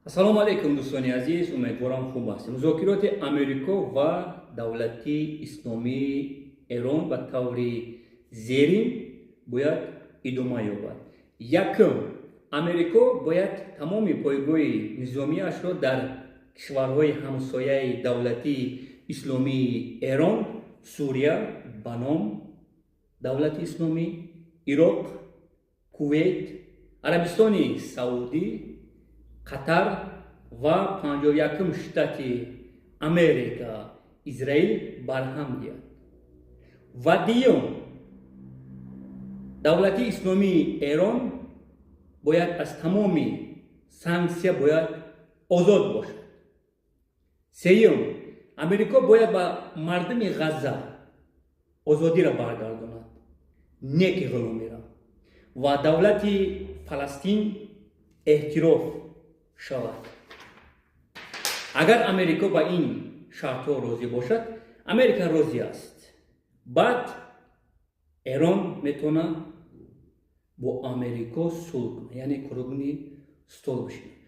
Ассалому алайкум, дӯстони азиз, умедворам, хуб ҳастем. Музокироти Амрико ва Давлати Исломии Эрон ба таври зерин бояд идома ёбад. Якум, Амрико бояд тамоми пойгоҳи низомиашро дар кишварҳои ҳамсояи Давлати Исломии Эрон, Сурия ба ном Давлати Исломӣ, Ироқ, Кувейт, Арабистони Саудӣ, Қатар ва 51-ум штати Америка, Израил барҳам диҳад. Ва дуюм, Давлати Исломии Эрон бояд аз тамоми санксия бояд озод бошад. Сеюм, Амрико бояд ба мардуми Ғазза озодиро баргардонад, не ки ғуломиро, ва давлати Фаластин эътироф шавад. Агар Америко ба ин шартҳо розӣ бошад, Америка розӣ аст, баъд Эрон метавонад бо Америко сулҳ кунад, яъне круглый стол бишинад.